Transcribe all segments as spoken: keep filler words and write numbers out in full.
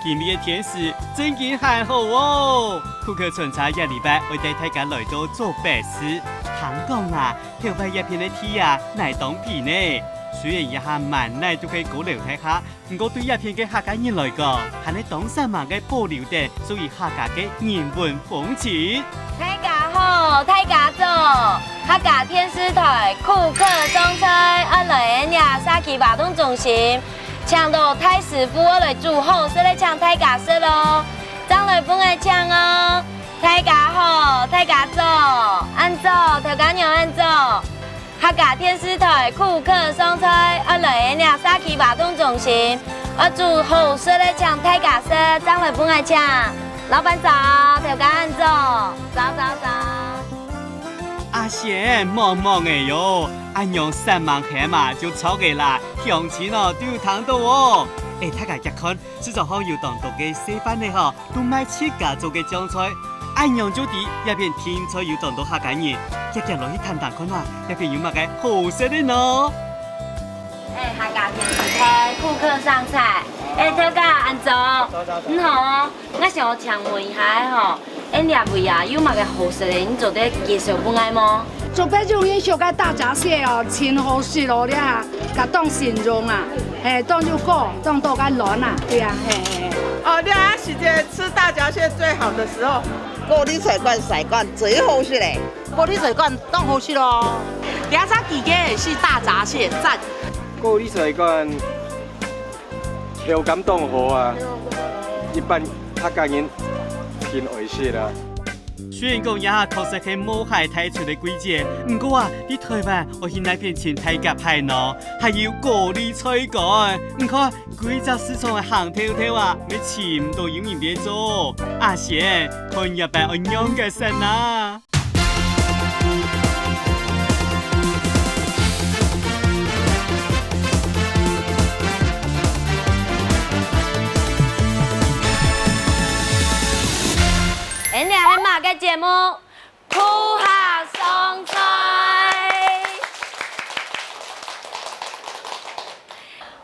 今晡日个天時真經還好哦！酷客餐車這禮拜愛帶大家來到竹北市。聽講啊，頭擺這片个地啊，泥當肥呢。雖然這下滿哪都係高樓大廈，毋過對這片个客家人來講，還係當煞猛个保留等屬於客家个人文風情。大家好，大家早！客家電視台酷客上菜，愛來𫣆這社區活動中心，請到大師傅愛來煮好食个請大家食哦，正來分𠊎請哦。大家好，大家早，恁早，頭家娘恁早。 客家電視台酷客上菜，愛來𫣆這社區活動中心，愛煮好食个請大家食，正來分𠊎請。老闆早，頭家恁早，早早早。阿賢，莫莫仔喲，恁樣煞猛喊啊，就著个啦，鄉親哦都有聽到哦。欸，大家遽看，市場項有當多个細販仔吼， 都賣自家做个醬菜。恁樣就知這片定著有當多客家人，遽遽來去探探看啊，這片有麼个好食个呢？欸，客家電視台，酷客上菜。欸，頭家，恁早。你好哦，𠊎想請問一下吼，欸，這位啊，有麼个好食个，你做得介紹分𠊎無？ 竹北永興鄉个大閘蟹哦，真好食哦，這下，該當新鮮啊，嘿，當有果，當多个卵啊，對啊，嘿，嘿，嘿。哦，這下時節吃大閘蟹最好的時候。高麗菜乾曬乾最好食咧。高麗菜乾當好食哦。這隻幾个係大閘蟹，讚。高麗菜乾口感當好啊，一般客家人真愛食啊。 雖然講這下確實係冒蟹大出个季節，毋過啊，在臺灣愛去哪片尋大閘蟹呢？還有高麗菜乾，你看，歸隻市場个行透透啊，乜尋毋到有人在做。阿賢，看這擺愛仰結煞啊！ 𫣆這係麼个節目？酷客上菜。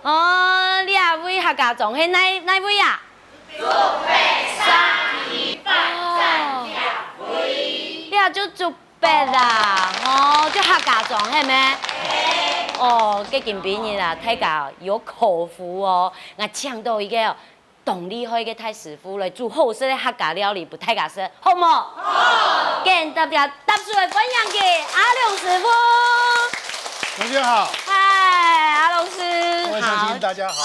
哦，這位客家庄係哪，哪位啊？竹北三期發展協會。哦，這就竹北啦，哦，就客家庄係無？哦，該今晡日啊，大家有口福哦，𠊎請到一個哦， 當厲害个大師傅來煮好食个客家料理分大家食，好無？好！緊搭搭搭手來歡迎佢，阿良師傅。同學好。嗨，阿良師，各位鄉親，好。大家好。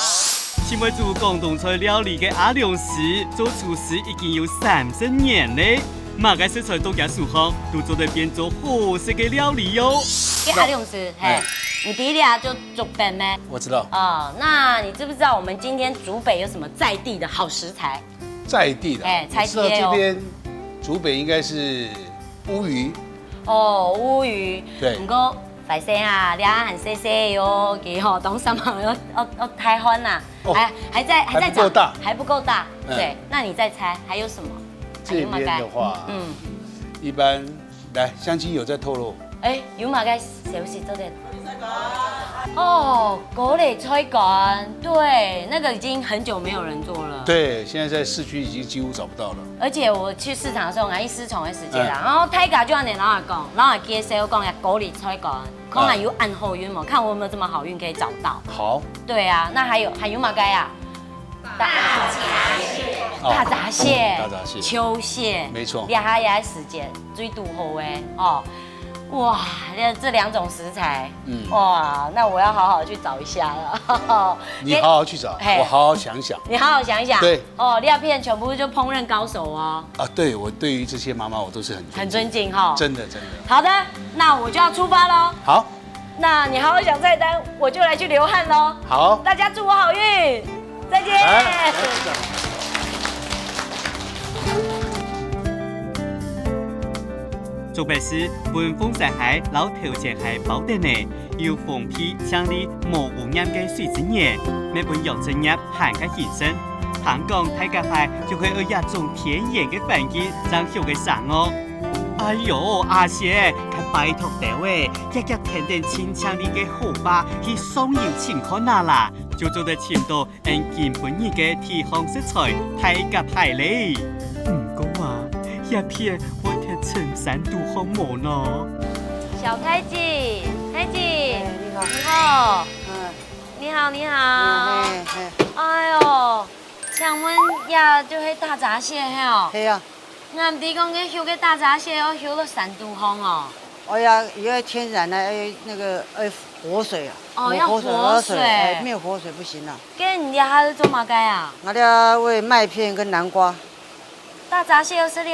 盡會煮廣東菜料理个阿良師，做廚師已經有三十年咧。麼个食材到佢手項，都做得變做好食个料理喲。該阿良師，嘿，哎。你知這就竹北咩？我知道。哦，那你知不知道我們今天竹北有什麼在地的好食材？ 在地的啊，哎，在地的哦。我知道這邊竹北應該是烏魚。哦，烏魚。對。毋過，壞勢啊，這還細細喲，佢吼，當煞猛愛，愛，愛大漢吶。哦，還，還在，還在長，還不夠大。還不夠大。嗯。對，那你再猜，還有什麼？這邊的話，還有麼个？嗯。一般 來，鄉親有在透露。哎，有麼个消息做得？哦，高麗菜乾，對，那個已經很久沒有人做了。對，現在在市區已經幾乎找不到了。而且我去市場的時候，𠊎去市場个時節啦，嗯。然後大家就恁樣摎𠊎講，摎𠊎介紹講个高麗菜乾，看𠊎有恁好運無，嗯。看我有沒有這麼好運可以找到。好。對啊，那還有，還有麼个啊？ 大閘蟹。哦，大閘蟹，嗯，大閘蟹。秋蟹。沒錯。這下也時節，最堵好个，哦。哇，這，這兩種食材，嗯。哇，那我要好好去找一下了。你好好去找，嘿。我好好想想。你好好想一想。對。哦，這片全部就烹飪高手哦。啊，對，我對於這些媽媽，我都是很尊敬。很尊敬哈。真的，真的。好的，那我就要出發咯。好。 那你好好想菜單，我就來去流汗咯。好。大家祝我好運，再見。來，來，掌聲。竹北市分紅色街摎頭前街包等呢，有豐沛淨俐無污染个水資源，乜分養殖業還較興盛。聽講大閘蟹就係愛這種天然个環境正畜得生哦。 哎喲，阿仙，該拜託兜仔，遽遽跈等清淨俐个河壩去上游尋看啊啦！就做得尋到𠊎今晡日个地方食材大甲蟹咧。毋過啊，這片會忒深山肚項無呢？小太子，太子，哎，你好。你好。嗯。你好，你好。哎，哎。哎喲，請問這就係大閘蟹係哦？係啊。 𠊎毋知講該畜个大閘蟹愛畜到山肚項哦。哎呀，因為天然的，哎，那個，哎，活水啊，哦，要活水。活水，哎，沒有活水不行啊。該你這下是做麼个啊？𠊎這餵麥片跟南瓜。大閘蟹愛食這？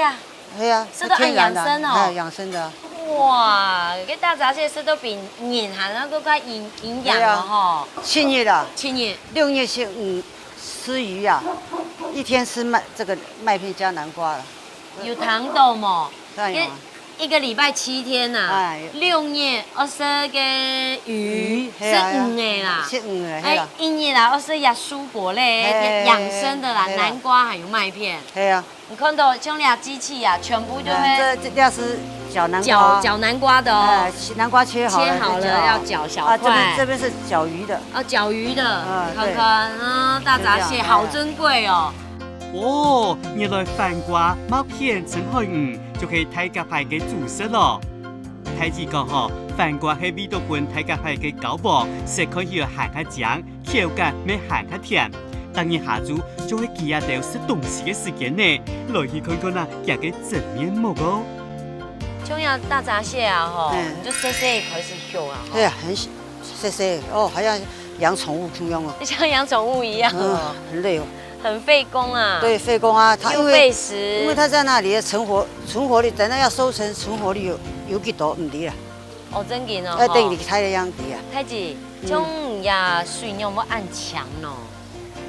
係啊，食到恁養生哦。天然的，哎，養生的啊。哇，該大閘蟹食到比人還要更加營，營養哦吼。對啊。七日啊，七日。六日是，嗯， 吃魚啊，一天吃麥，這個麥片加南瓜了。有聽到無？這樣有啊。一，一個禮拜七天吶，哎。六日愛食个魚，魚，係啊，食魚个啦。食魚个，哎，係啊。一日啦，愛食這蔬果類，嘿，養生的啦，嘿啦。南瓜還有麥片。係啊。你看到像這機器啊，全部就會，嗯，這，這，這是攪南瓜。攪，攪南瓜的哦。哎，切，南瓜切好了，切好了，就攪。要攪小塊。啊，這邊，這邊是攪魚的。 哦，攪魚的，啊，你看看，對。啊，大閘蟹，就這樣，哎。好珍貴哦。哦，原來番瓜、麥片、深海魚就係大閘蟹个主食咯。大姊講吼，番瓜係為著分大閘蟹个膏黃，食看起來還較靚，口感乜還較甜。逐日下晝就係佢兜食東西个時間呢，來去看看啊，佢个真面目哦。像這大閘蟹啊，吼，嗯。你就細細開始畜啊，吼。對啊，很細， 細細哦，好像養寵物共樣哦。就像養寵物一樣哦。嗯，很累哦。很費工啊。對，費工啊，它因為，又費時。因為它在那裡存活，存活率，等到要收成，存活率有，有幾多，毋知啦。哦，真緊哦，要等你開的樣子啊。吼。大姊，嗯。像你這水有無恁強喏？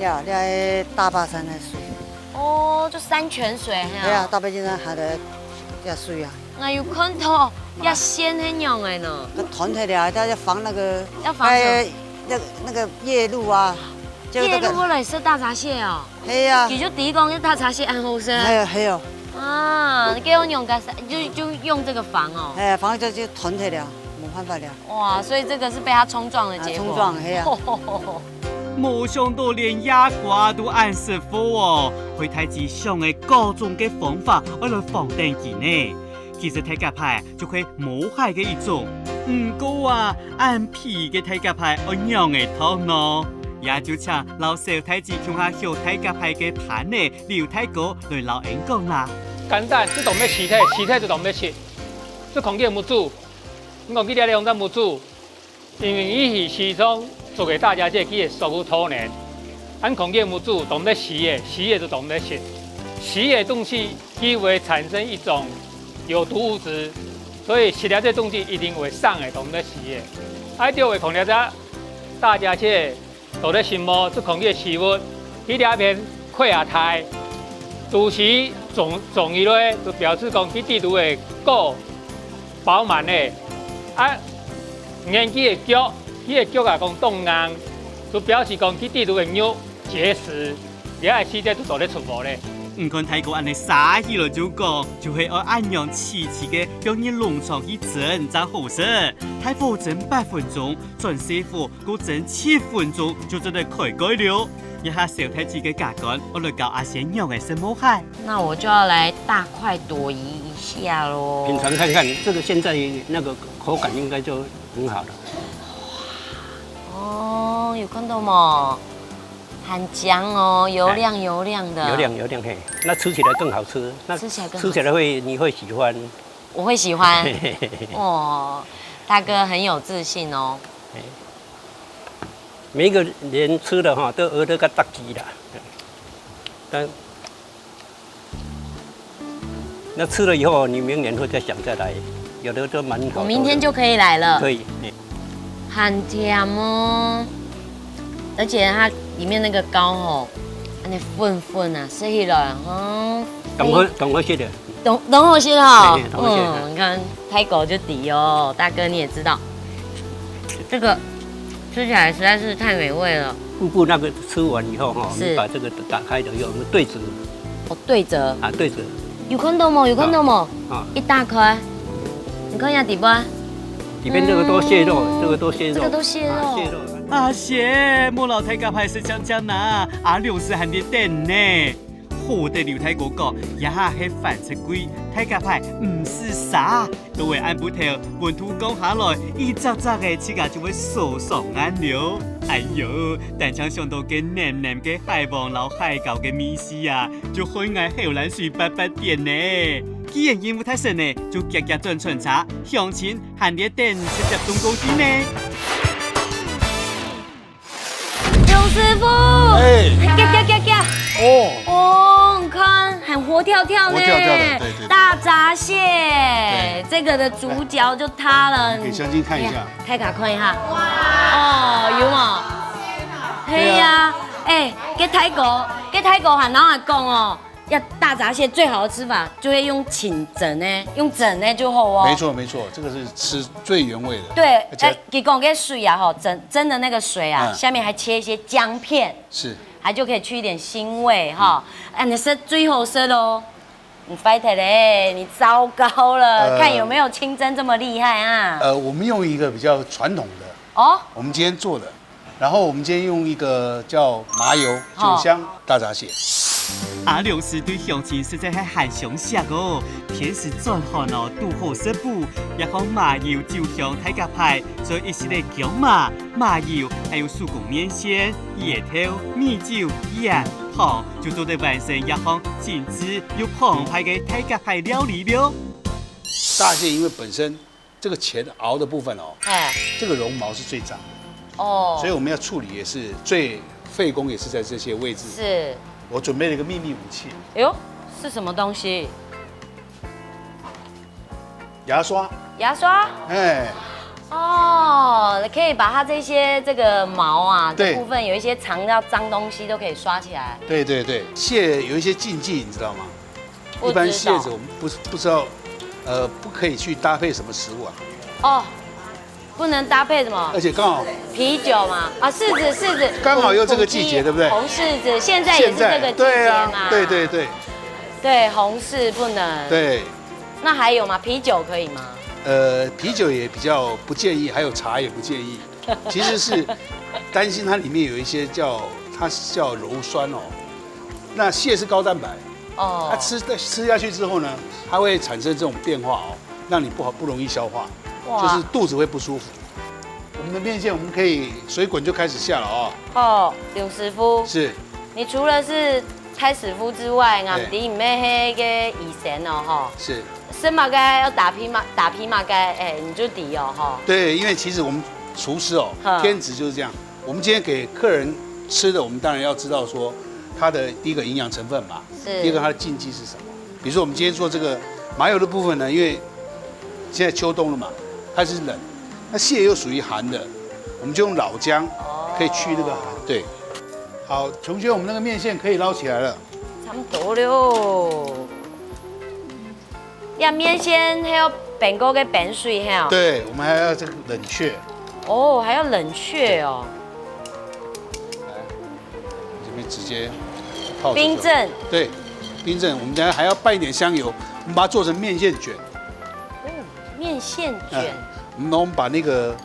呀，這大霸山的水。哦，就山泉水，嘿啊。對啊，大霸尖山下的這水啊。 𠊎有看到，這線係仰仔呢？該斷忒了，它要防那個，要防什麼？哎，那個，那個夜鷺啊，就那個夜鷺來食大閘蟹哦。係啊。佢就知講該大閘蟹恁好食。係啊，係啊。啊，該愛仰結煞，就，就用這個防哦。哎，防就，就斷忒了，無辦法了。哇，所以這個是被它衝撞的結果。啊，衝撞，係啊。無想到連野瓜都恁識貨哦，會大姊想个各種个方法，愛來防等佢呢。 其實大閘蟹就係毛蟹个一種，毋過啊，恁肥个大閘蟹愛仰仔擇呢？這就請摎小大姊共下畜大閘蟹个潘仔劉大哥來摎𠊎講啦。簡單，就當愛飼个，飼个就當愛食。就看佢个目珠，你看佢這兩隻目珠， 因為佢係市場捉个大閘蟹，佢个手骨頭呢，恁看佢个目珠當得食个，食个就當得食。食个東西，佢會產生一種有毒物質，所以食了這東西一定會傷个，當得食个。愛就會看了這大閘蟹，到底係無，就看佢个食物，佢這片 塊啊大，肚臍腫，腫起來，就表示講佢底肚个果飽滿咧。啊，研究个腳，佢个腳啊講當硬，就表示講佢底肚个肉結實，這个時節就做得出貨咧。毋看大哥恁呢沙起來就講，就係愛恁樣細細个，放入農場去蒸正好食。大火蒸八分鐘，轉細火 過蒸七分鐘就做得開蓋了。這下小大姊个家官，愛來教阿仙仰仔食毛蟹。那我就要來大快朵頤一下咯。品嚐看看，這個現在那個口感應該就很好了。哦，有看到無？很香哦，油亮油亮的。油亮油亮，嘿，那吃起來更好吃，那吃起來更好吃。吃起來會，你會喜歡。我會喜歡。哦，大哥很有自信哦。嘿。 每一個人吃的哈，都有那個特技啦。但那吃了以後，你明年會再想再來，有的都蠻好。我明天就可以來了。可以，嘿。很甜哦，而且它裡面那個膏吼，那粉粉啊，吃起來，嗯，趕快，趕快去的。 當，當好食吼。嘿，當好食。嗯，你看，大哥就知哦，大哥你也知道，這個吃起來實在是太美味了。瀑布那個吃完以後哈，是。你把這個打開的時候，我們對折。哦，對折。啊，對折。有看到無？有看到無？啊。一打開，你看一下底部啊。里边这个都蟹肉，这个都蟹肉，这个都蟹肉。啊，蟹肉。啊，蟹，莫老太家派是香香呐，阿六是还得等呢。好得劉大哥講，這下係番石桂，大家派毋使殺，都會暗晡頭，溫度降下來，一隻隻个自家就會手爽眼了。哎喲，單淨想到該黏黏个蟹黃摎蟹膏个味緒啊，就害𠊎口瀾水發發渧呢。既然任務達成呢，就遽遽轉餐車，鄉親 還得等直接送過去呢。劉師傅，哎。遽遽遽遽。哦。哦，你看，還活跳跳呢。活跳跳的，對，對，對。大閘蟹，對。這個的主角就它了。給鄉親看一下。哎呀，大家看一下。哇。哦，有無？對啊。哎呀，哎，該大哥，該大哥還摎𠊎講哦， 要大閘蟹最好的吃法，就會用清蒸的，用蒸的就好哦。沒錯，沒錯，這個是吃最原味的。對，而且哎，佢講个水啊，吼，蒸，蒸的那個水啊，嗯。下面還切一些薑片，是。它就可以去一點腥味哈。嗯。哎，你是最好吃咯，你壞忒咧，你糟糕了，呃，看有沒有清蒸這麼厲害啊？呃，我們用一個比較傳統的，哦。我們今天做的，然後我們今天用一個叫麻油酒香大閘蟹。阿良師對鄉親實在係還相惜哦，天時轉寒哦，堵好食補，這項麻油酒香大閘蟹，再一息仔薑嫲、麻油，還有手工麵線、魚頭、米酒、鹽、糖，就做得完成這項精緻又澎湃个大閘蟹料理了。大蟹因為本身這個前螯的部分哦，哎。這個絨毛是最髒的，哦。所以我們要處理也是最費工，也是在這些位置。是。我準備了一個秘密武器。哎喲，是什麼東西？牙刷。牙刷？哎。哦，可以把它這些這個毛啊，對。這部分有一些藏到髒東西都可以刷起來。對，對，對，蟹有一些禁忌，你知道嗎？ 不知道。一般蟹子我們不，不知道，呃，不可以去搭配什麼食物啊。哦，不能搭配什麼？而且剛好，啤酒嘛，啊，柿子，柿子。剛好又這個季節，紅，對不對？紅柿子，現在也是這個季節嘛。現在，對啊，對，對，對。對，紅柿不能。對。那還有嗎？啤酒可以嗎？呃，啤酒也比較不建議，還有茶也不建議。其實是擔心它裡面有一些叫，它是叫鞣酸哦。那蟹是高蛋白，哦。它吃，吃下去之後呢，它會產生這種變化哦，讓你不好，不容易消化，哇。就是肚子會不舒服。我們的麵線我們可以水滾就開始下了哦。好，劉師傅。是。你除了是大師傅之外，哎。𠊎知你乜係个醫生哦，吼。是。食麼个要搭配麼，搭配麼个，哎，你就知哦，吼。對，因為其實我們廚師哦，哼。天職就是這樣。我們今天給客人吃的，我們當然要知道說它的第一個營養成分嘛，是。第二個它的禁忌是什麼。比如說我們今天做這個麻油的部分呢，因為現在秋冬了嘛，開始冷，那蟹又屬於寒的，我們就用老薑，哦。可以去那個寒。對，好，瓊軒，我們那個麵線可以撈起來了。差不多了。 這麵線還要煸過个煸水吼。對，我們還要這個冷卻。哦，還要冷卻哦。來，這邊直接泡著就好。冰鎮。對，冰鎮，我們等下還要拌一點香油，我們把它做成麵線捲。哦，麵線捲。嗯，然後我們把那個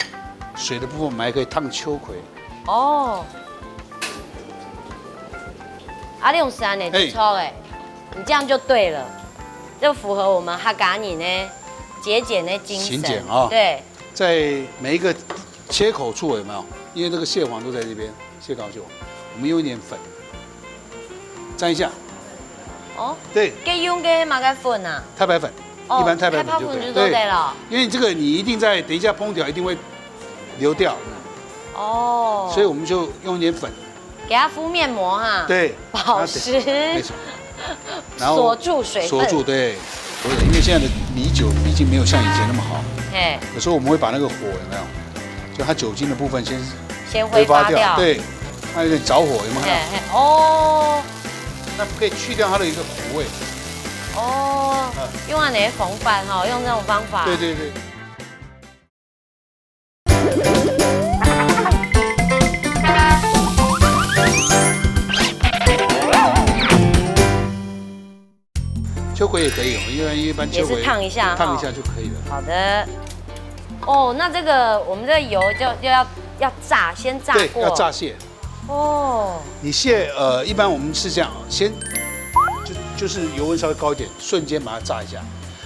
水的部分，我們還可以燙秋葵。哦。啊，你用試恁樣就著欸。嘿。 你這樣就對了，就符合我們客家人的節儉的精神。勤儉啊。對。在每一個切口處有沒有？因為這個蟹黃都在這邊，蟹膏蟹黃，我們用一點粉，沾一下。哦，對。該用个麼个粉啊？太白粉，哦，一般太白粉就可以。太白粉就做得了。對，因為這個你一定在，等一下烹調一定會流掉。哦。所以我們就用一點粉。 給它敷面膜哈。對，保濕。它得，沒錯。然後鎖住水分。鎖住，對。不是，因為現在的米酒畢竟沒有像以前那麼好，嘿。有時候我們會把那個火有沒有？就它酒精的部分先先揮發掉。揮發掉，對，它有點著火，有沒有看到？嘿，嘿，哦。那可以去掉它的一個苦味。哦，嗯。用恁樣的方法哈，用這種方法。對，對，對。 秋葵也可以哦，因為一般秋葵也是燙一下哈。燙一下就可以了。好的。哦，那这个我们这个油就就要要炸，先炸过。对，要炸蟹。哦，你蟹呃，一般我们是这样，先就就是油温稍微高一点，瞬间把它炸一下，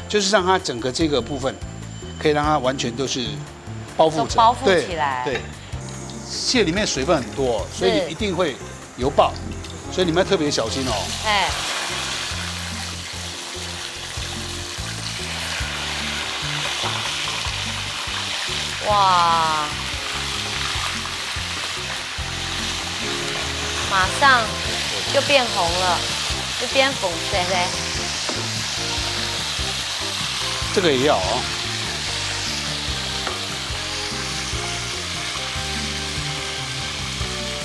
就是让它整个这个部分可以让它完全都是包覆起来，都包覆起来。对，对，蟹里面水分很多，所以一定会油爆，所以你们要特别小心哦。哎。哇，马上就变红了，就变粉色嘞。这个也要哦。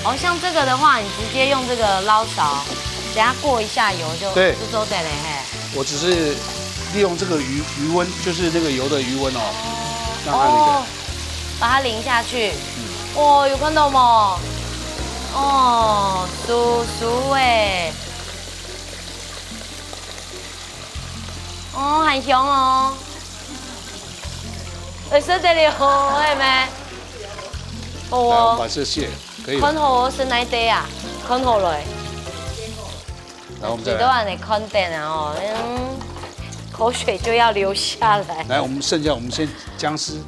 哦，像这个的话，你直接用这个捞勺，等下过一下油就对，就做得了嘿。我只是利用这个余余温，就是那个油的余温哦，让它那个哦，把它淋下去。哇，有看到吗？哦，酥酥哎。哦，很香哦。会受得了，系咩？好哦。来，我们把这蟹可以了。看好哦，是哪一个啊？看好了。来，我们再来。你都还没看等啊哦，嗯，口水就要流下来。来，我们剩下我们先姜丝。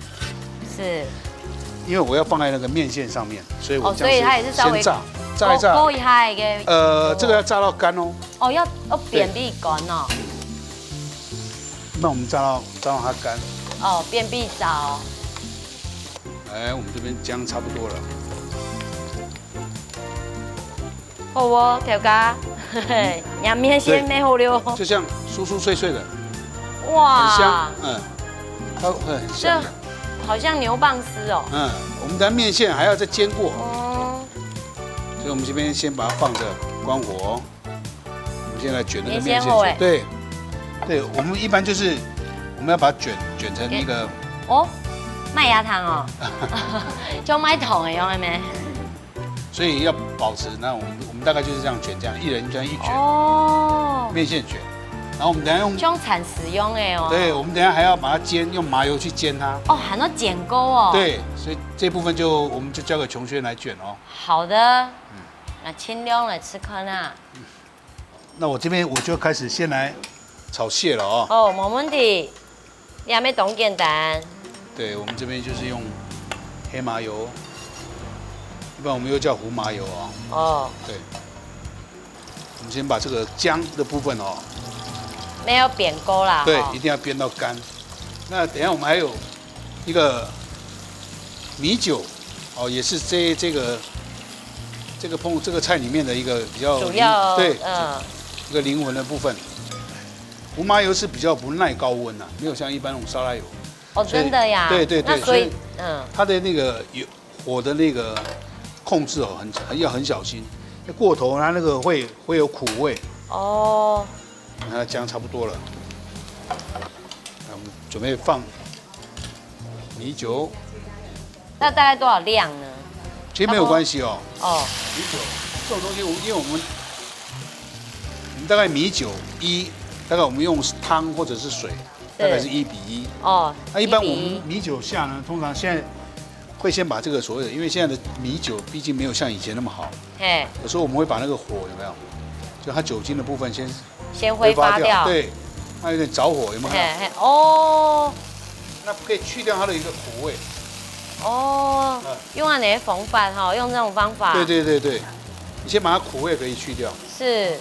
是。因为我要放在那个面线上面，所以我哦，所以它也是稍微先炸，炸一炸。勾一下那个。呃，这个要炸到干哦。哦，要要扁米干哦。那我们炸到炸到它干。哦，扁米燥。哎，我们这边姜差不多了。 好哦，头家，嘿嘿，你面线对，煸好了。就像酥酥脆脆的，哇，很香，嗯，它会很香的。这好像牛蒡丝哦。嗯，我们的面线还要再煎过，哦，所以我们这边先把它放着，关火哦。我们现在卷那个面线去，面线好欸。对，对，我们一般就是我们要把它卷卷成一个，哦，麦芽糖哦，就麦糖一样的咩？ 所以要保持，那我们我们大概就是这样卷，这样一人这样一卷，哦，面线卷，然后我们等下用，中餐使用的哦。对，我们等下还要把它煎，用麻油去煎它。哦，还要煎过哦。对，所以这部分就我们就交给琼轩来卷哦。好的，嗯，那尽量来吃看啊。 那我这边我就开始先来炒蟹了哦。哦，没问题，你还没懂简单。对，我们这边就是用黑麻油，一般我们又叫胡麻油哦。哦，对，我们先把这个姜的部分哦，没有煸过啦，对，哦，一定要煸到干。那等一下我们还有一个米酒，哦，也是这这个这个碰这个菜里面的一个比较主要，对，嗯，一个灵魂的部分。胡麻油是比较不耐高温呐，没有像一般那种沙拉油。哦，所以真的呀？对对对，那所以所以嗯，它的那个油火的那个控制哦，很很要很小心，过头它那个会会有苦味。哦，那姜差不多了，那我们准备放米酒。那大概多少量呢？其实没有关系哦。哦，米酒这种东西，我们因为我们我们大概米酒一，大概我们用汤或者是水，大概是一比一。哦，那一般我们米酒下呢，通常现在会先把这个所谓的，因为现在的米酒毕竟没有像以前那么好，嘿，有时候我们会把那个火有没有，就它酒精的部分先先挥发掉，对，它有点着火，有没有看到？嘿嘿，哦，那可以去掉它的一个苦味。哦，嗯，用按呢个方法哈，用这种方法。对对对对，你先把它苦味可以去掉。是。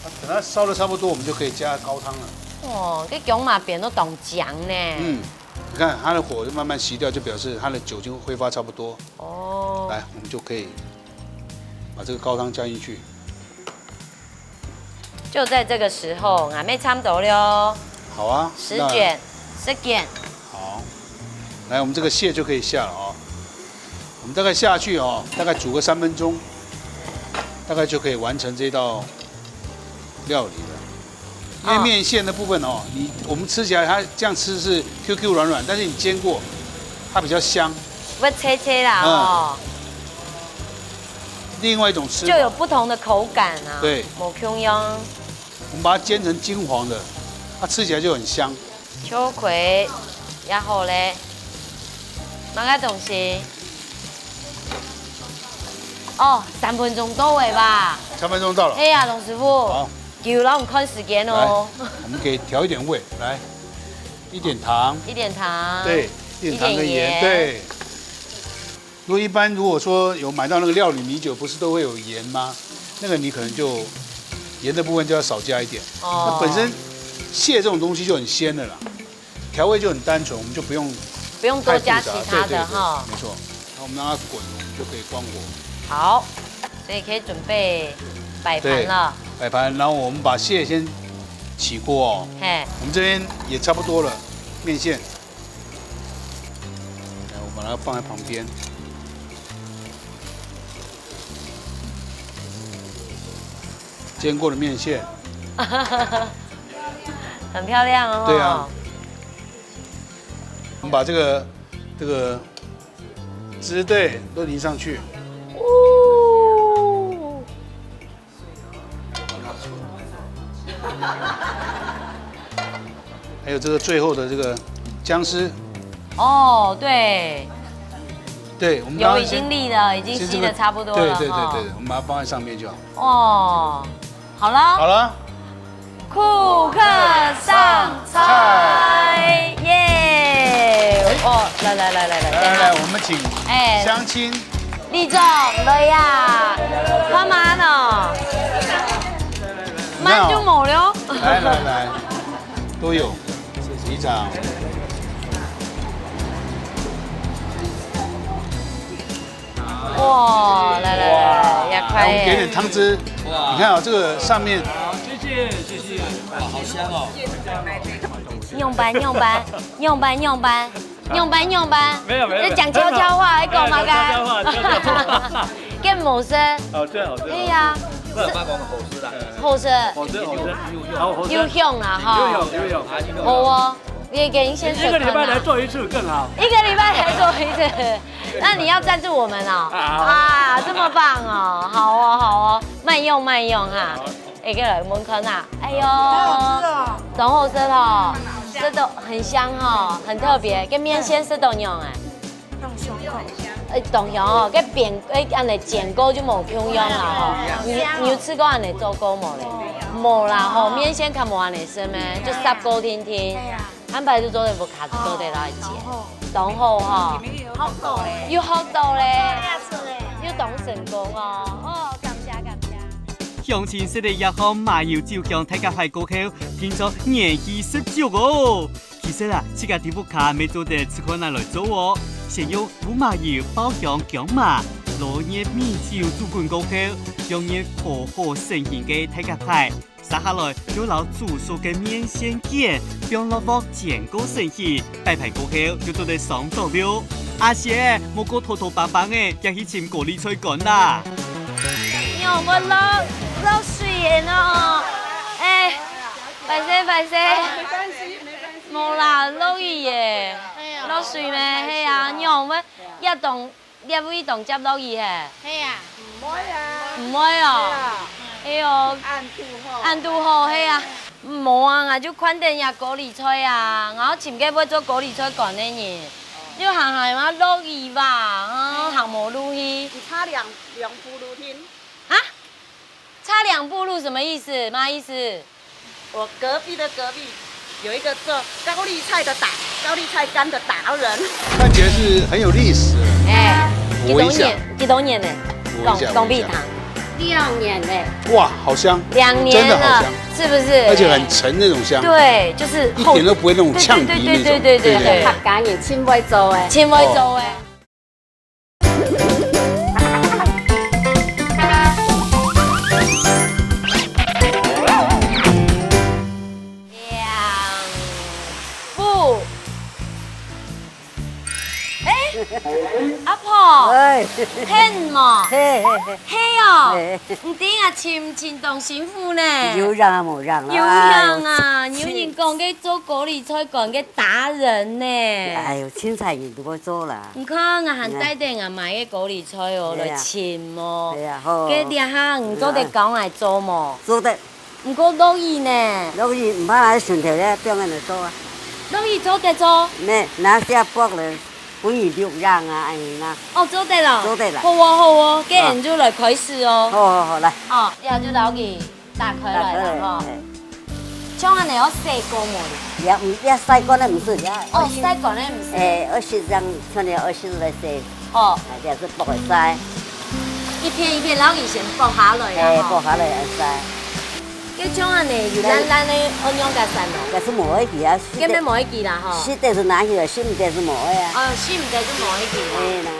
那等它烧的差不多，我们就可以加高汤了。哦，这姜嘛变到当僵呢。嗯，你看它的火就慢慢熄掉，就表示它的酒精挥发差不多。哦，来，我们就可以把这个高汤加进去。 就在这个时候，俺妹差不多了。好啊，十卷，十卷。好，来，我们这个蟹就可以下了哦。我们大概下去哦，大概煮个三分钟，大概就可以完成这道料理了。因为面线的部分哦，你我们吃起来它这样吃是 Q Q 软软，但是你煎过，它比较香。会脆脆啦，嗯，哦。另外一种吃法，就有不同的口感啊。对，某 Q 样。我们把它煎成金黄的，它吃起来就很香。秋葵，然后嘞，麼个東西？哦，三分鐘到了吧？三分鐘到了。哎呀，董師傅，好，求老師看時間哦。來，我們給調一點味，來，一點糖，一點糖，對，一點糖跟鹽，一點鹽。對。如果一般如果說有買到那個料理米酒，不是都會有鹽嗎？那個你可能就鹽的部分就要少加一點。哦。那本身蟹這種東西就很鮮的啦。 調味就很單純，我們就不用不用多加其他的哈。太複雜，對，對，對，沒錯。然後我們讓它滾，我們就可以關火。好，所以可以準備擺盤了。對，擺盤，然後我們把蟹先起鍋哦。嘿。我們這邊也差不多了，麵線。來，我把它放在旁邊。 煎過的麵線。很漂亮哦。對啊。我們把這個，這個汁，對，都淋上去。哦。 還有這個最後的這個薑絲。哦，對。對，我們剛剛先，油已經瀝了，已經吸得差不多了哈。先這個，對，對，對，對，我們把它放在上面就好。哦，好了。好了。顧客上菜，耶！哦，來，來，來，來，來，來，來，我們請，哎，鄉親 里長，來呀，慢慢哦，慢就無了。來，來，來，都有，里長。哇，來，來，來，哇，也快耶。來，我們點點湯汁。哇。你看啊，這個上面，好，謝謝，謝謝。哇，好香哦。仰般，仰般，仰般，仰般。 仰般，仰般，沒有，沒有，沒有。你講悄悄話，你講麼个？悄悄話，悄悄話。更無聲。好吃，好吃。哎呀，不然我講好吃啦。好食。好吃，好吃。有，有，好，好吃。有香啦，哈。有有有有。好哦，你給你先試看啊。一個禮拜來做一次更好。一個禮拜來做一次，那你要贊助我們哦。啊。啊，這麼棒哦，好哦，好哦，慢用慢用哈。好。 哎，過來，聞看啊。哎喲，當好食哦，食到很香哦，很特別。該麵線食到仰仔？當香口。哎，當香哦，該煸，哎，恁仔煎過就無共樣啦吼。你，你有試過恁仔做過無咧？無啦吼，麵線較無恁仔食咩，就煠過定定。 安排就做得，無卡就做得來接。當好吼。有學到咧。有學到咧。有當成功哦。哦，感謝感謝。鄉親食了這項麻油酒香大閘蟹過後，聽說元氣十足哦。其實啊，自家在屋下乜做得試看啊來做哦。先用烏麻油爆香薑嫲，落入米酒煮滾過後，放入和好成型个大閘蟹。 續下來就摎煮熟个麵線捲放落鑊煎過成型，擺盤過後就做得上桌了。阿雪，莫過拖拖梆梆仔，遽去尋高麗菜乾啦。仰會落，落水仔呢？哎，歹勢歹勢。無啦，落雨仔。落水咩？係啊，仰會，這當 這位當接落雨係？係啊。毋會啊。毋會哦。係啊。哎喲。恁堵好。恁堵好，係啊。無啊，𠊎就看等這高麗菜啊，𠊎尋該會做高麗菜乾个人，就行行嘛落雨吧，啊，行無路去。你差兩，兩步路定。啊？差兩步路什麼意思？麼意思？ 我隔壁的隔壁有一個做高麗菜的達，高麗菜乾的達人。看起來是很有歷史。哎，我聞一下。幾多年？幾多年呢？我聞一下，講，講鼻湯。我聞一下。兩年呢。哇，好香。兩年了，真的好香。是不是？而且很沉那種香。對，就是後，一點都不會那種嗆鼻那種。對，對，對，對，對，對，對。對。客家人盡會做欸。盡會做欸。哦。 兩步。欸，阿婆，哎。係無？係，係，係。係哦。係。你知啊，尋尋當辛苦呢。有影無影啦。有影啊，哎喲，有人講該做高麗菜乾个達人呢。哎喲，凊彩人都會做啦。 你看，𠊎還帶等𠊎買个高麗菜哦，哎呀。來尋哦。哎呀，好。該這下你做得教𠊎做無？做得。毋過落雨呢？落雨毋怕，拿水頭咧，放恁仔做啊。落雨做得做？咩，拿下剝了，分佢錄影啊，恁樣啦。哦，做得了。做得了。好哦，好哦，該恁樣就來開始哦。好，好，好，來。哦，這下就摎佢打開來了吼。打開來，嘿。像恁樣愛洗過無咧？也毋，也曬乾个毋使，也哦，愛洗，曬乾个毋使。哎，愛洗這樣，像你愛洗來洗。哦。哎，這樣係剝个曬。一片一片，摎佢先剝下來啊，哎，吼。剝下來來曬。 該像恁樣有爛爛个，愛仰結煞哦？該係無愛去啊，根本無愛去啦吼。食得係拿去啊，食毋得係無愛啊。哦，食毋得就無愛去啦。係啦。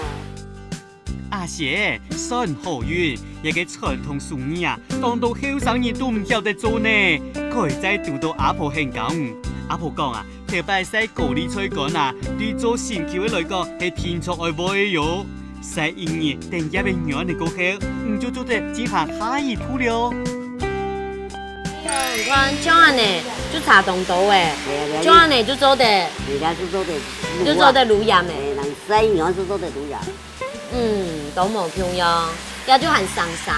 阿雪，算好運，這个傳統手藝啊，當多後生人都毋曉得做呢，該再堵著阿婆肯教你。阿婆講啊， 頭擺曬高麗菜乾啊，對做心臼个來講係定著愛會个喲。曬一日等葉仔軟个過後，你就做得進行下一步了。哎喲，你看，像恁樣就差當多欸，對啊，對啊，像恁樣就做得，人家就做得滷啊。就做得滷鹽欸。哎，人曬軟就做得滷鹽。 嗯，都無共樣，這就還生生，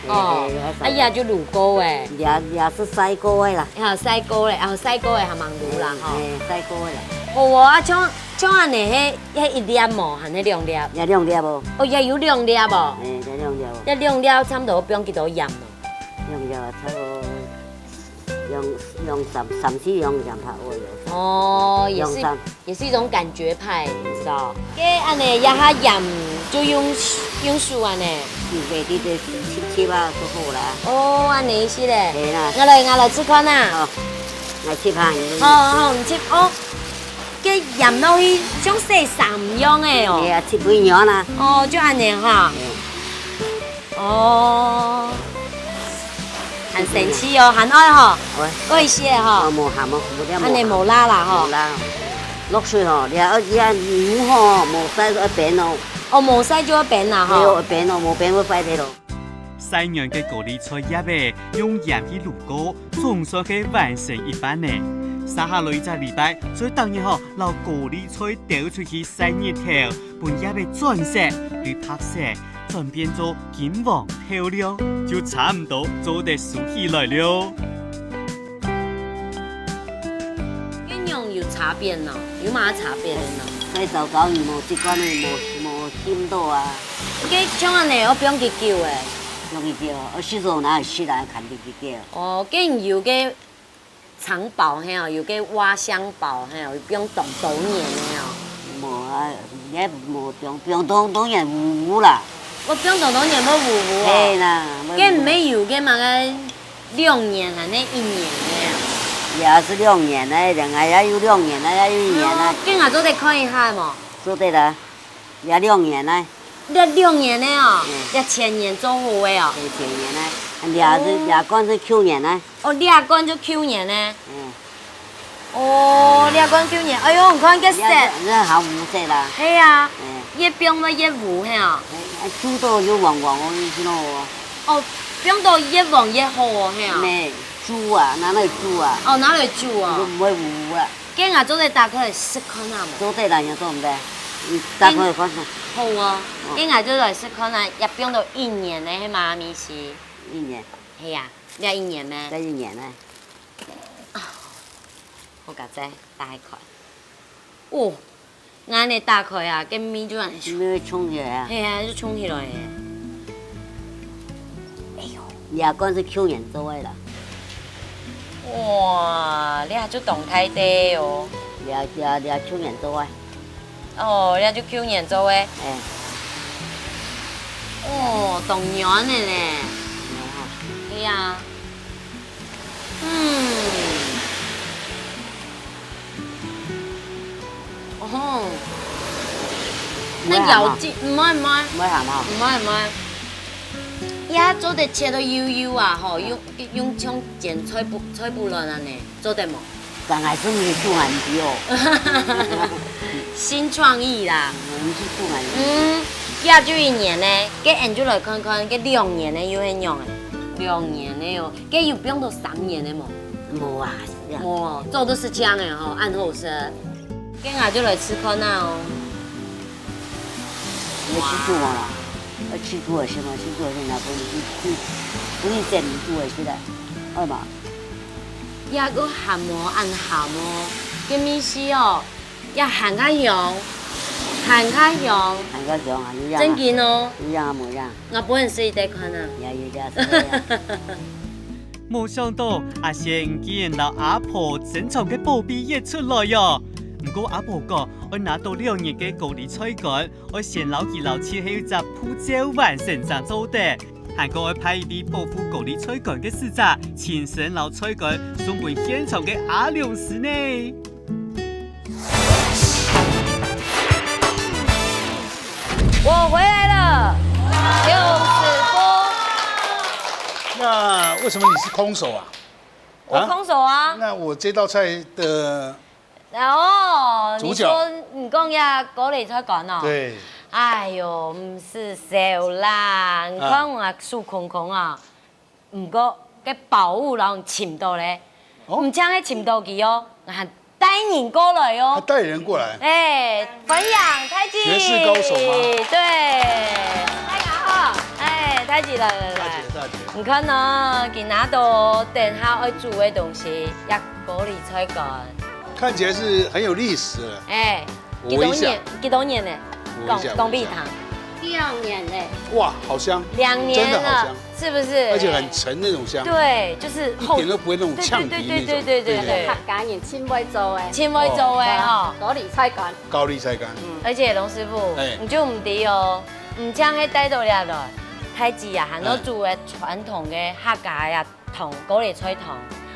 哦，嘿，嘿，啊，這就滷過欸。這，這係曬過个啦。啊，曬過个，啊，曬過个還吂滷啦，吼。嘿，曬過个啦。好哦，啊，像，像恁樣，該，該一粒無，還係兩粒？這兩粒哦。哦，也有兩粒哦。嘿，這兩粒哦。這兩粒差不多放幾多鹽哦？兩粒啊，差不多 用，用三，三四用這樣拍會了。哦，也是，用三。也是一種感覺派，你知道？該恁樣這下鹽就用，用手恁樣。手下去就揤揤啊，就好啦。哦，恁樣意思咧。係啦。𠊎來，𠊎來試看啊。好，來揤下。好，好，你揤哦。該鹽落去像洗衫樣个哦。係啊，揤分軟啊。哦，就恁樣哈。係。 哦，還神奇哦，還愛吼，會。愛洗吼。哦，無鹹哦，無這無鹹。恁樣無罅啦吼。無罅哦。落水吼，這，這牛吼，無曬就愛冰哦。哦，無曬就愛冰啦吼。對哦，愛冰哦，無冰會壞忒咯。曬軟个高麗菜葉仔，用鹽去滷過，總算係完成一半呢。續下來一隻禮拜，就逐日吼，摎高麗菜丟出去曬日頭，分葉仔轉色，對白色 轉變做金黃透亮，就差毋多做得收起來了。恁樣有差別呢？有麼个差別呢？曬燥燥，佢無習慣，佢無，無浸到啊。該像恁樣愛放幾久欸？放幾久？愛洗手拿來洗來，看幾久。哦，該有个 長包係哦，有个挖香包係哦，有放當多年个哦。無啊，也無放，放當多年烏烏啦。哦，放當多年會烏烏哦。係啦，該毋係有个麼个兩年還係一年个啊？也係兩年个，人家也有兩年个，也有一年个。哦，該𠊎做得看一下無？做得啦。 也兩年呢。這兩年呢哦，嗯。這前年做好个哦。係前年呢，這係，哦。這罐係舊年呢。哦，這罐就舊年呢。嗯。哦，這罐舊年，哎喲，你看這色。這，這還烏色啦。係啊，嗯。越放到越烏係哦。哎，煮到就黃黃哦，你知道無？哦，放到越黃越好哦，係啊。咩，煮啊，拿來煮啊。哦，拿來煮啊。就毋會烏烏啊。 該𠊎做得打開來食看啊無？做得啦，你做毋得？你打開來看看。好啊，哦。該𠊎就來食看啊，也放到一年呢，係麼个意思？一年。係啊，這一年咩？這一年呢？好，佳哉，打開。哦，𠊎恁樣打開啊，該味就恁樣。味衝起來啊。係啊，就衝起來耶。哎喲。這罐係舊年做个啦。 哇，這就當大垤哦。這，這，這舊年做个。哦，這就舊年做个。哎。哦，當軟个咧。軟哈。係啊。嗯。哦吼。毋會鹹哈？該咬勁，毋會，毋會。毋會鹹哈？毋會，毋會。這做得切到幼幼啊，吼，用 用像煎菜脯，菜脯卵恁樣，做得無？剛開始毋係煮恁樣哦。新創意啦。毋係煮恁樣。嗯，這就一年呢，該𠊎就來看看，該兩年呢又係仰仔？兩年呢哦，該有放到三年个無？無啊，是啊。無哦，做得食恁樣个吼，恁好食。 該𠊎就來試看啊哦。你試煮無啦？愛試煮个先嘛，試煮个先啦，分你去，分你先煮个先啦，好嘛？這个鹹哦，恁鹹哦，該味緒哦，這鹹較香。還較香，還較香啊，一樣啊。真緊哦。一樣啊，無一樣。𠊎本人試一下看啊。也有一樣，試一下。無想到阿仙竟然摎阿婆珍藏个寶貝挖出來喲！毋過阿婆講，愛拿到兩日个高麗菜乾，愛先摎佢摎切係一隻步驟完成正做得。 還過愛派一位保護高麗菜乾个使者，親身摎菜乾送分現場个阿良師呢。我回來了，阿良師傅。那為什麼你是空手啊？我空手啊。那我這道菜的哦，主角。你說，你講呀，高麗菜乾哦。對。哎喲，毋使愁啦，你看我手空空啊。毋過，該寶物摎你尋到咧，哦。毋淨係尋到佢哦，還帶人過來哦。還帶人過來。哎，歡迎太極。絕世高手嗎？對。大家好。哎，太極來來來。大姐，大姐。你看呢，佢拿到等下愛煮个東西，也高麗菜乾。 看起來是很有歷史了。哎，我聞一下。幾多年？幾多年呢？我聞一下，講，講味道。我聞一下。兩年呢。哇，好香。兩年了，真的好香。是不是？而且很沉那種香。對，就是厚。一點都不會那種嗆鼻那種。對，對，對，對，對，對，對。對，對。客家人盡會做个。盡會做个哦。高麗菜乾。高麗菜乾。嗯。而且龍師傅，哎。你就毋知哦，毋淨係帶到這來，太極啊，還有煮个傳統个客家呀， 湯，高麗菜湯。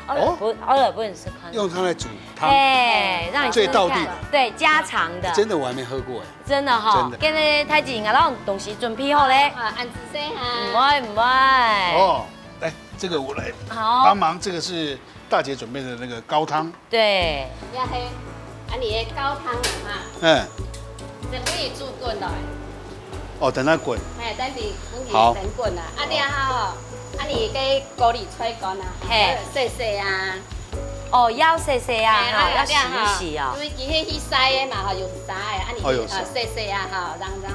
哦。哦，不，哦，不能試看。用它來煮湯。哎，讓你試試看。最道地的。對，家常的。真的，我還沒喝過哎。真的哈，真的。今日太極𠊎摎東西準備好咧。啊，恁仔細哈。毋會，毋會。哦，來，這個我來好。幫忙，這個是大姐準備的那個高湯。 對。這係恁呢个高湯哈。嗯。先分佢煮滾落來。哦，等它滾。嘿，等佢分佢好。先滾啊。啊，這下吼，啊，你个高麗菜乾啊，嘿。洗洗啊。哦，愛洗洗啊，嘿，哈，愛洗一洗哦。因為佢係去曬个嘛，吼，用曬个，啊，你，哦，有曬。啊，洗洗啊，哈，讓，讓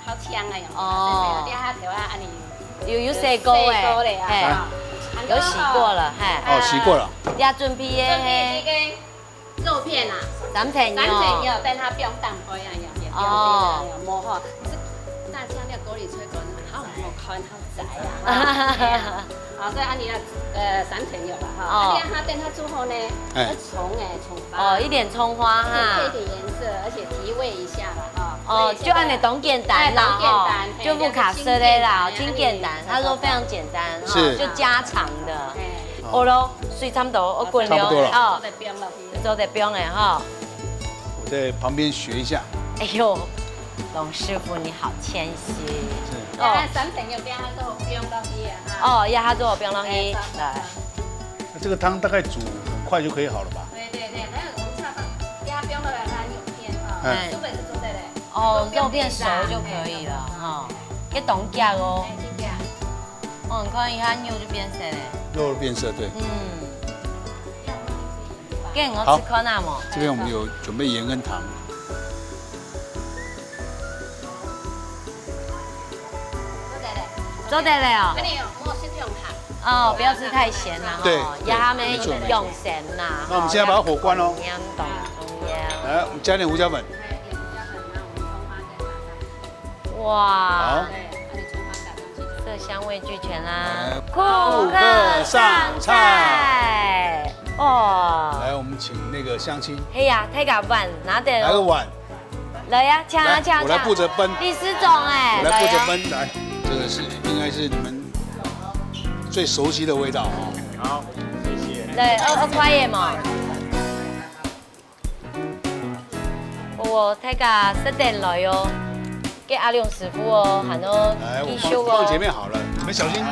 好香啊，有沒有？哦。這下頭啊，恁呢。有，有洗過欸。洗過咧啊，嘿。哈。有洗過了，嘿。哦，洗過了。也準備个，準備這個肉片啊。三層肉。三層肉，等下放當歸啊，有，有，哦。有，有，無吼，是大家那高麗菜乾，好好看，好 在啊，哈。好，所以恁呢啊，呃，三層肉啦，哈。哦。啊，你看它等下煮好呢，哎。要蔥欸，蔥花。哦，一點蔥花哈。對，配一點顏色，而且提味一下啦，哈。哦，所以現在就恁呢當簡單啦，哎，當簡單，吼，嘿，就不卡色的啦，這樣子清簡單，清簡單，他說非常簡單，哈，是。就家常的。哎。哦。好咯，水差不多，我滾了，差不多了。哦。做得放落去。 做得放欸吼。我在旁邊學一下。哎喲，龍師傅你好謙虛。是。哦。啊，三層肉等下做放落去啊，哈。哦，也下做放落去，哎，好，好，來。好。那這個湯大概煮很快就可以好了吧？對，對，對，還有我們下放，等下放落來，它有片哈，嗯。哎。根本是做得嘞。哦，肉片熟就可以了哈。哎，這當遽哦。哎，真遽。哦，你看一下肉就變色嘞。肉變色，對。嗯。 給我吃看啊無？好，這邊我們有準備鹽跟糖。做得了哦。恁呢哦，莫食忒鹹。哦，不要吃太鹹啦，吼，對，對，也還沒，沒錯，沒錯。用鹹啦，那我們現在把它火關哦。吼，鹽當重要。來，我們加點胡椒粉。哎，有胡椒粉，那我們蔥花再撒上去。哇。好。對，那你蔥花撒上去就好。這香味俱全啦。來，顧客上菜。 哦。來，我們請那個鄉親。係啊，大家碗拿等哦。拿個碗。來呀，請啊，來，請啊，我來負責分。請啊。理事長欸，我來負責分，來啊。來，這個是，應該是你們最熟悉的味道哦。好，謝謝。來，二，二塊錢嘛。 哦，大家食等來哦。該阿良師傅哦，還有繼續哦。來，我放，放前面好了，你們小心，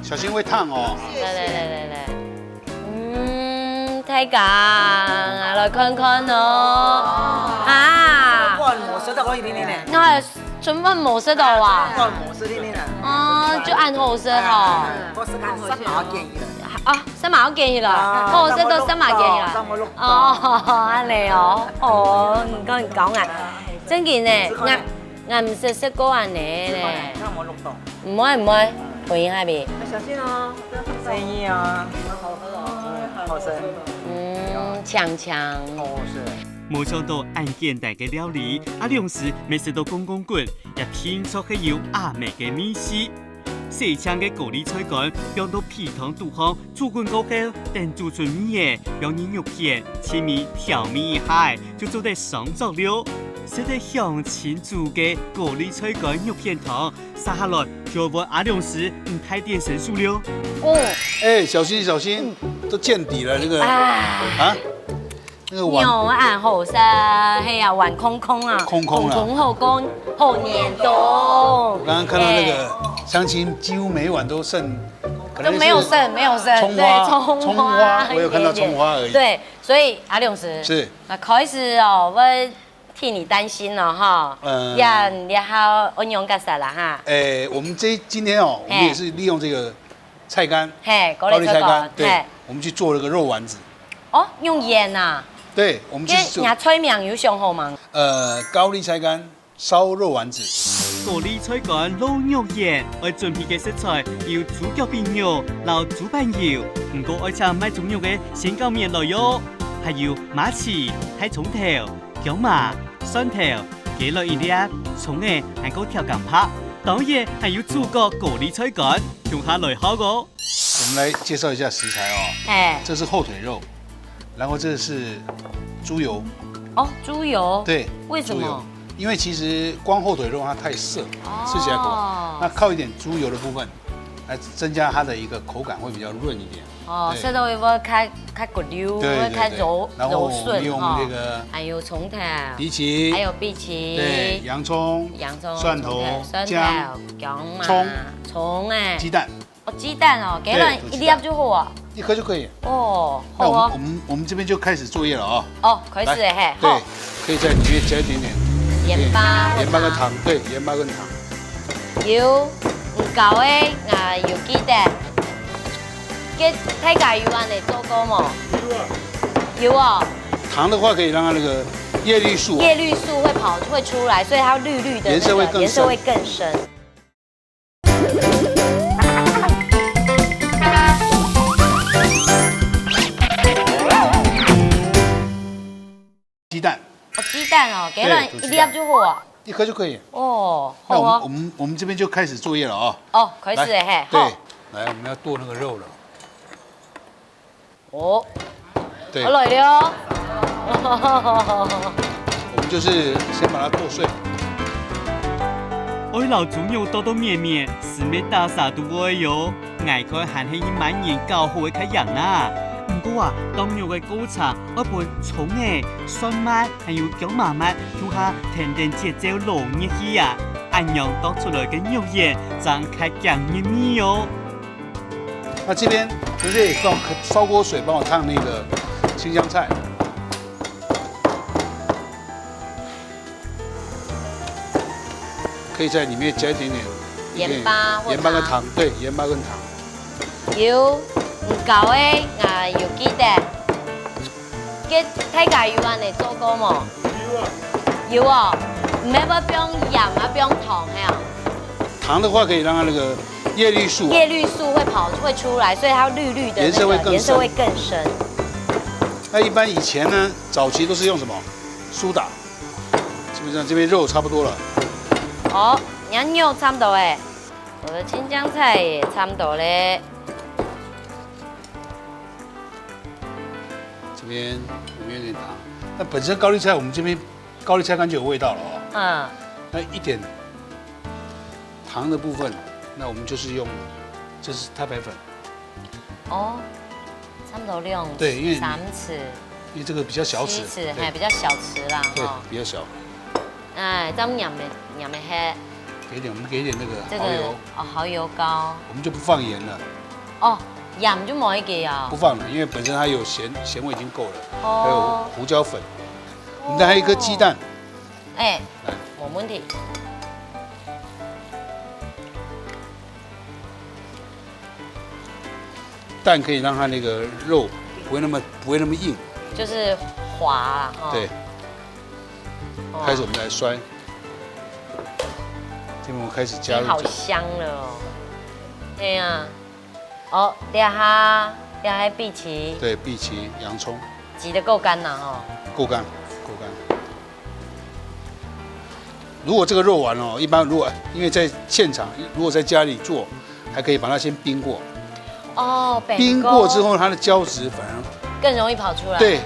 小心會燙哦。來來來來來。嗯，大家，來看看哦。啊。碗無食到一點點呢。該還有春飯無食到啊？碗無食點點呢。哦，就恁好食吼。哎，我是講，我是講，建議了。啊， 三毛幾啦？啊，好食到三毛幾啦？三毛六。哦，恁呢哦，哦，你講你講啊，正經呢，𠊎，𠊎毋識食過恁呢呢。毋會毋會，分一下你。小心哦，不要碰到。生意啊，好喝哦，好吃。嗯，強強。好吃。無想到恁簡單个料理，阿良師乜食到講講滾，也定著係有阿姆个味緒。洗淨个高麗菜乾放到肥湯肚項煮滾過後，等煮出味仔，用入肉片、切絲調味一下，就做得上桌了。食得鄉親煮个高麗菜乾肉片湯，續下來就換阿良師你大展身手了。哦，哎，小心小心，都見底了那個啊。啊，那個碗肉恁好勢，係啊，碗空空啊，空空啊空空好空好黏到。我剛剛看到那哎個鄉親幾乎每一碗都剩，可能是都沒有剩，沒有剩，蔥花對，蔥蔥花花，我有看到蔥花而已對，所以阿良師，是那開始哦，我替你擔心了哈。嗯呀，你還愛用个啥啦哈？哎，我們這今天哦，我們哎也是利用這個菜乾，嘿，高高麗菜乾，麗菜乾，對嘿，，我們去做了個肉丸子。哦，用鹽啊，對，我們這去做若菜名有想好嗎？呃高麗菜乾燒肉丸子。高麗菜乾摎肉圓，愛準備个食材有豬腳髀肉摎豬板油，毋過愛請賣豬肉个先搞麵來喲。還有麻糍、大蔥頭、薑嫲、蒜頭、雞卵一粒、蔥仔，還過調羹白，當然還有主角高麗菜乾，共下來學哦。我們來介紹一下食材哦，哎，這是後腿肉，然後這是豬油，哦，豬油，對，為什麼豬油？因為其實光後腿肉它太澀，哦吃起來口感，那靠一點豬油的部分，來增加它的一個口感會比較潤一點。哦，對食到會較較滑溜，對會較柔對對，然後柔我們用順哈那。個還有蔥頭，荸荠，還有荸荠，對，洋蔥，洋蔥、蒜頭蔥頭、蒜薑頭、薑嫲、蔥蔥哎，雞蛋，哦，雞蛋哦，雞卵對一粒就好啊。一顆就可以。哦，那好啊。我們我們我們這邊就開始作業了哦。哦，開始了嘿，對好，，可以在裡面加一點點鹽巴鹽巴跟糖，對，鹽巴跟糖。有，毋夠个，啊，有記得。該大家有恁樣做過無？有啊。有哦，糖的話可以讓它那個葉綠素哦葉綠素會跑會出來，所以它綠綠的那個顏色會更深顏色會更深。雞蛋，哦，雞蛋哦，雞卵一粒對煮雞蛋就好啊。一顆就可以。哦，好啊那我們我。們我們這邊就開始作業了哦。哦，開始了嘿，對好。，來我們要剁那個肉了。哦，對好，來了。我們就是先把它剁碎。愛摎豬肉剁到綿綿，絲乜打沙都會喲。𠊎看還係一慢人較好个較贏啊。毋過啊，剁肉个過程愛分蔥仔、蒜末還有薑嫲末共下跈等節奏摎入去啊，恁樣剁出來个肉圓正較驚入味哦。那這邊同學也幫我燒鍋水，幫我燙那個青江菜。可以在裡面加一點點鹽巴或鹽巴跟糖糖，對，鹽巴跟糖。有，毋夠个，啊，有記得。該大家有恁樣做過無？有啊。有哦，毋係會放鹽啊，放糖係啊。糖的話可以讓它那個葉綠素哦葉綠素會跑會出來，所以它綠綠的那個顏色會更深顏色會更深。那一般以前呢，早期都是用什麼？蘇打。基本上這邊肉差不多了，哦，你看肉差不多哎，我的青江菜也差不多嘞。這邊我們有點糖。那本身高麗菜，我們這邊高麗菜乾就有味道了哦。嗯，那一點糖的部分，那我們就是用，這是太白粉，哦，差不多用對因為你三匙、因為這個比較小匙，七匙，對還比較小匙啦，對哈。比較小，哎，咱們鹽的鹽的黑，給一點我們給一點那個這個蠔油，哦，蠔油膏，我們就不放鹽了，哦，鹽就無一個啊不。放了，因為本身它有鹹鹹味已經夠了，哦還有胡椒粉。我們這還有一顆雞蛋，哎來，無問題。蛋可以讓它那個肉不會那麼不會那麼硬。就是滑啦哈。對，哦開始我們來摔，這邊我開始加入已經好香了哦。對呀，哦，這下這下荸荠，對荸荠、洋蔥，擠得夠乾了哦。夠乾，夠如果这个肉丸哦，一般如果因为在现场，如果在家里做，还可以把它先冰过。哦，冰过之后，它的胶质反而更容易跑出来。对，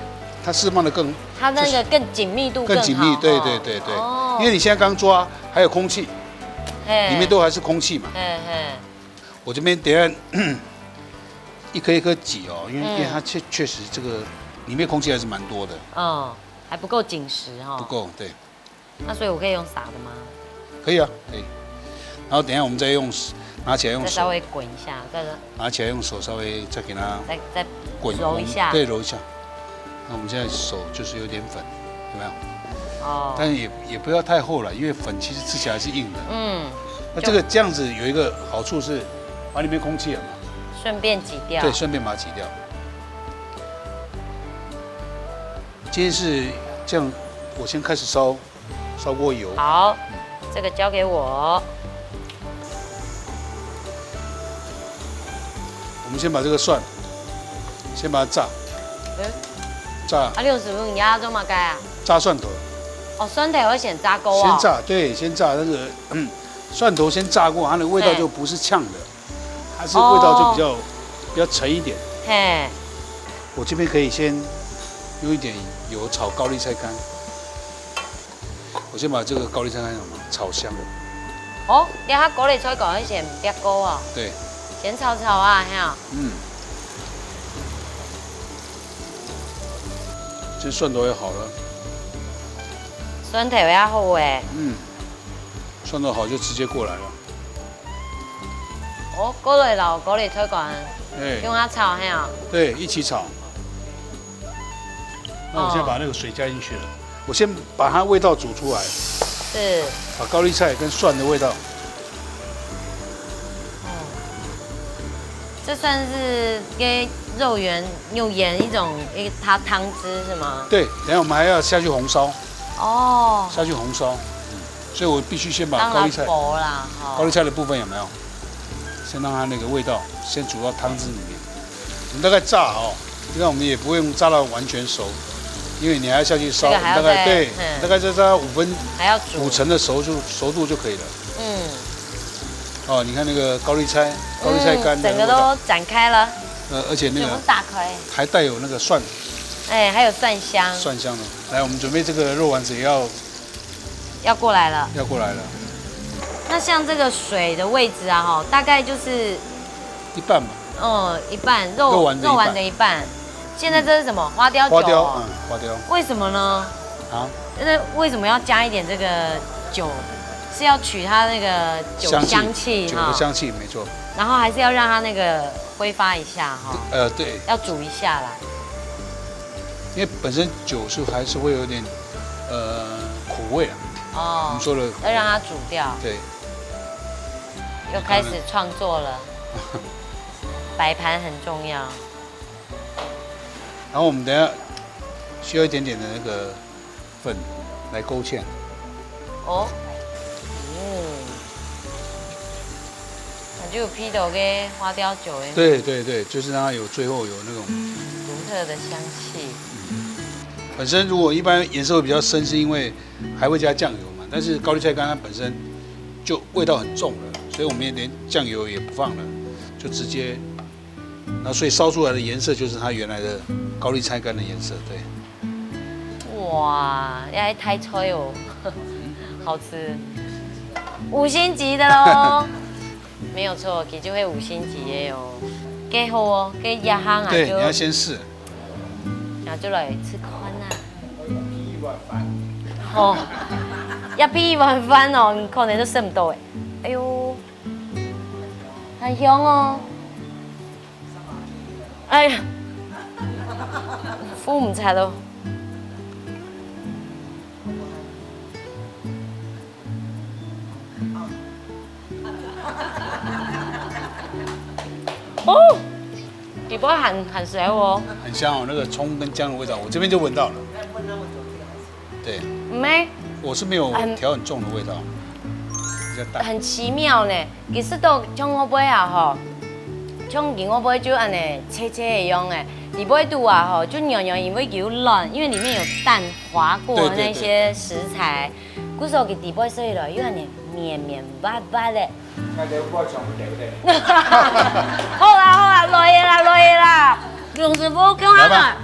它释放的更它那个更紧密度更紧密。好。对对对对，哦因为你现在刚抓，还有空气，嘿里面都还是空气嘛。嘿嘿，我这边等一下一颗一颗挤哦，因为、嗯因为它确确实这个里面空气还是蛮多的，哦，还不够紧实哈。不够。对，那所以我可以用撒的吗？可以啊，可以。然后等一下我们再用拿起来用手再稍微滚一下，再拿起来用手稍微再给它再再滚揉一下。对，揉一下。那我们现在手就是有点粉，有没有？哦，但是也也不要太厚了，因为粉其实吃起来是硬的。嗯，那这个这样子有一个好处是，把里面空气了嘛，顺便挤掉。对，顺便把它挤掉。今天是这样，我先开始烧烧锅油。好，这个交给我。我们先把这个蒜，先把它炸，嗯，炸啊，你用什么压做嘛该啊？炸蒜头，哦，蒜头要先炸过哦。先炸，对，先炸那个，嗯，蒜头先炸过，它的味道就不是呛的，它是味道就比较、比较沉一点。嘿，我这边可以先用一点油炒高丽菜干，我先把这个高丽菜干炒香。哦，你看高丽菜干先煸过哦，对，先炒炒啊，嘿啊。嗯，这蒜头也好了，蒜头也好诶，嗯，蒜头好就直接过来了。哦，过来了，高丽菜干哎，用它炒，嘿啊。对，一起炒。那我现在把那个水加进去了，我先把它味道煮出来，是，把高丽菜跟蒜的味道。这算是给肉圆用盐一种一个它汤汁是吗？对，等一下我们还要下去红烧，哦，下去红烧，所以我必须先把让高丽菜它薄啦，哈。高丽菜的部分有没有？先让它那个味道先煮到汤汁里面。我们大概炸哦，因为我们也不会用炸到完全熟，因为你还要下去烧，这个还要你大概再对，嗯大概再炸五分还要煮五成的熟就熟度就可以了。嗯，哦，你看那个高丽菜，高丽菜干嗯的那个味道，整个都展开了，呃，而且那个全部打开，还带有那个蒜哎，还有蒜香，蒜香的。来，我们准备这个肉丸子也要要过来了。要过来了。那像这个水的位置啊，哈，大概就是一半吧，嗯一半肉肉丸的一半肉丸的一半。现在这是什么？花雕酒、花雕，哦嗯，花雕为什么呢？啊，那为什么要加一点这个酒？是要取它那个酒香气香气哈酒的，香气没错。然后还是要让它那个挥发一下哈，呃，对，要煮一下啦。因为本身酒是还是会有点呃苦味啊，我哦们，说的要让它煮掉，对，又开始创作了。摆盘很重要然后我们等一下需要一点点的那个粉来勾芡。哦，嗯，那就有配到个花雕酒的对对对，就是让它有最后有那种独特的香气。本身如果一般颜色会比较深，是因为还会加酱油嘛，但是高丽菜干它本身就味道很重了，所以我们也连酱油也不放了，就直接，那所以烧出来的颜色就是它原来的高丽菜干的颜色，对。哇，也太脆哦，好吃，五星级的喽。没有错，佢就会五星级的哦。给好哦，给压行啊，对，就你要先试。然后就来吃看啊。哦，要配一碗饭哦，你可能都吃不到哎。哎呦，很香哦。哎呀，付唔出咯。哦，底部很很熟哦。很香哦，那个葱跟姜的味道，我这边就闻到了。对，没，我是没有很调很重的味道，比较淡。很奇妙呢。其实都像我杯啊吼，像我杯就安尼脆脆的样诶，底背肚啊吼，就軟軟，因為有卵，因為裡面有蛋滑過那些食材，故所佢底背食起來又恁綿綿滑滑的。那个外墙不得不得。好啦好啦，來个啦來个啦，龍師傅，看下來。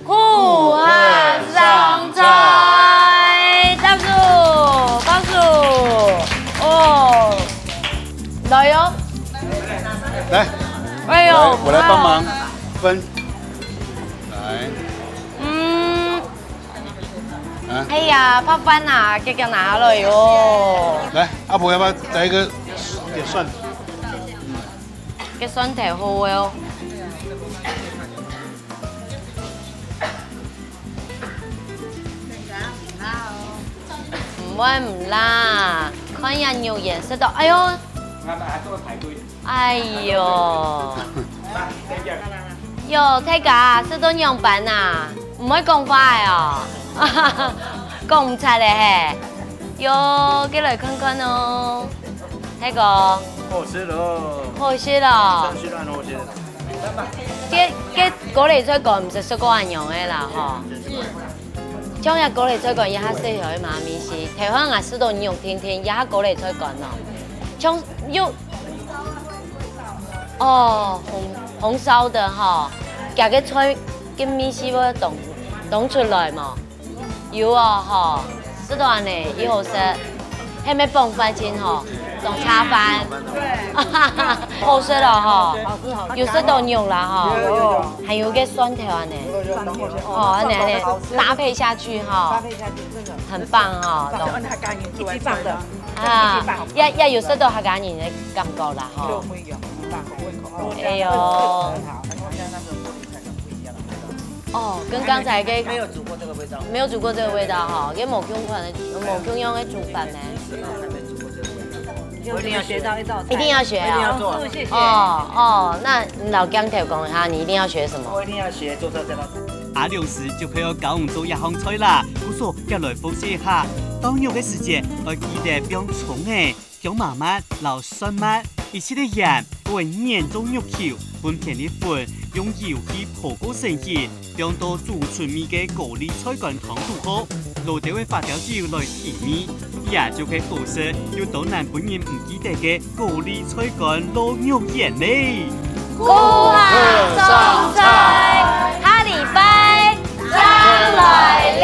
苦瓜上菜，大叔，大叔，哦，來喲。來，哎呦，我來，我來幫忙分。來。嗯。啊？哎呀，泡飯啊，遽遽拿下來喲。來，阿婆要不要來一個點蒜頭？嗯。个蒜頭好哦。毋會毋辣，看這肉圓食到，哎喲。 哎喲，喲，大家食到仰般啊？毋會講話个哦，講毋出个嘿。喲，過來看看哦，大哥。好食咯。好食咯。真係恁好食。這這高麗菜乾毋係食過恁樣个啦吼。 像這高麗菜乾，這下細小个嘛味緒，頭下𠊎食到肉甜甜，這下高麗菜乾哦，像又，哦，紅紅燒的吼，這个菜个味緒會當當出來無？有哦吼，食到恁呢，又好食。 係毋係傍飯盡好，當茶飯。對。好食哦吼，好吃好吃。有食到肉啦吼，有有有。還有个蒜頭恁呢，蒜頭好吃。哦，恁呢恁呢搭配下去吼，搭配下去真的很棒吼，懂。一級棒的。啊，也也有食到客家人个感覺啦吼。哎喲。 哦，跟剛才个沒有煮過這個味道。沒有煮過這個味道哈，跟某共款的、某共樣的煮法呢。我一定要學到一道菜。一定要學啊。一定要做。哦，謝謝。哦，哦，那你老江頭講一下，你一定要學什麼？我一定要學做這這道菜。阿良師就係愛教你做這項菜啦，故所遽來複習一下，倒肉个時節，愛記得放蔥仔、 薑嫲嫲摎蒜末，一息仔鹽，過會研做肉球，分片一分，用油去烰過身形，放到煮出味个高麗菜乾湯肚好，落兜仔花雕酒來提味，這就係好食又當難分人毋記得个高麗菜乾摎肉圓咧。 顧客上菜，下禮拜正來尞。